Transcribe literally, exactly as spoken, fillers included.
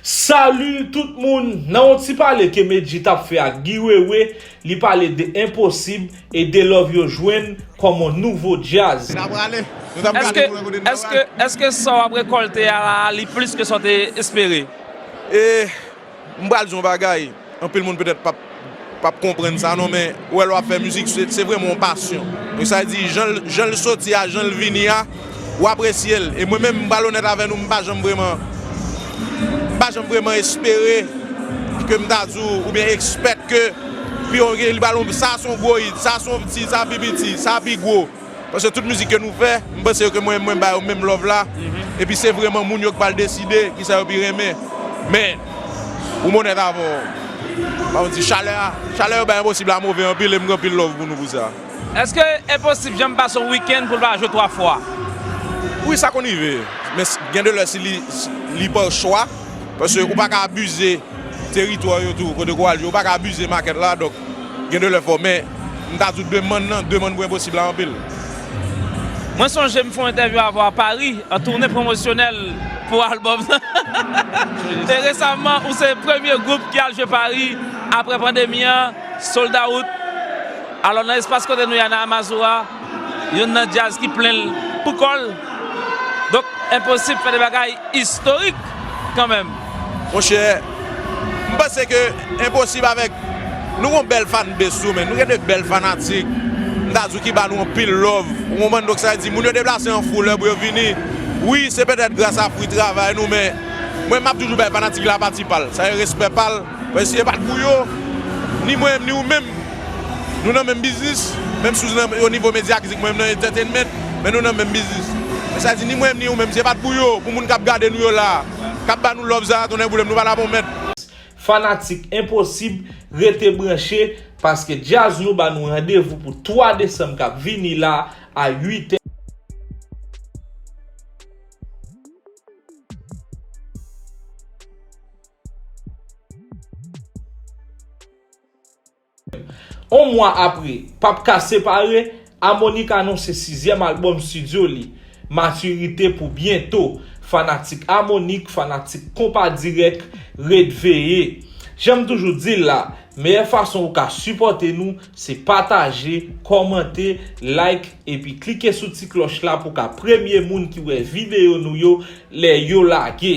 Salut tout moun! Nan yon ti pale ke Medjy t ap fè ak Guy Wewe, li pale de Enposib e de love yo jwenn kòm yon nouvo djaz. Èske, èske, èske sa w ap rekòlte a la, li plis ke sa w te espere? E m pral di yon bagay, anpil moun petèt p ap p ap konprann sa non, men ou wè lè w ap fè mizik, se, se vrèman yon pasyon. Donk sa vle di, jan l, jan l soti a, jan l vini a, ou apresye l. E mwen menm, m pral onèt avè nou, m pa janm vrèman, m pa janm vrèman espere ke m ta di w, oubyen expect ke pi yon gen, li pral yon, sa se yon gwo hit, sa se yon piti, sa pi piti, sa pi gwo. Paske tout mizik ke nou fè, m panse ke mwen, mwen ba yo menm love la. Epi se vrèman moun yo ki pral deside kisa yo pi renmen. Men, pou m onèt avè w, pa m di chalè a, chalè yo bay Enposib la move anpil e m gen anpil love pou nou pou sa. Èske Enposib janm pase yon wikenn pou l pa jwe twa fwa? Wi, sa konn rive. Men s- gen de lè si li, li pa chwa, paske ou pa ka abize teritwa yo tou, kote ke w al jwe, ou pa ka abize makèt la, donk gen de lè fò, men m ta di w demann nan, demann pou Enposib la anpil. Mwen sonje m fè yon entèvyou avè w a Pari, an toune pwomosyonèl pou albòm nan. E resaman, ou se premye gwoup ki al jwe Pari apre pandemi an, sold out. Alò, nan espas kote nou ye a nan Amazura, youn nan djaz ki plen l pou kò l. Donk, Enposib fè de bagay istorik kanmenm. Monchè, m panse ke Enposib avèk, nou gon bèl fanbase tou, men nou gen de bèl fanatik. M ta di w ki ba nou anpil love. Ou konprann? Donk sa vle di moun yo deplase an foul pou yo vini. Wi, se petèt gras a fwi travay nou, men mwen m ap toujou bay fanatik la pati pa l. Sa se respè pa l. Paske si se pa t pou yo, ni mwen menm, ni ou menm, nou nan menm biznis, menm si w nan o nivo medyatik, mwen menm nan entertainment, men nou nan menm biznis. Men sa di ni mwen menm, ni ou menm, si se pa t pou yo, pou moun k ap gade nou yo la, k ap ba nou love sa, tonnè boule m, nou pa la pou mèt. Fanatik Enposib, rete branche, paske djaz nou ba nou randevou pou twa desanm k ap vini la, a uit è. On mwa apre, p ap ka separe, Harmonik anonse sizyèm albòm estidyo li, Matirite, pou byento. Fanatik Harmonik, fanatik Konpa Dirèk, ret veye. Jan m toujou di l la, meyè fason ou ka sipòte nou, se pataje, kòmante, like, epi klike sou ti klòch la pou w ka premye moun ki wè videyo nou yo lè yo lage.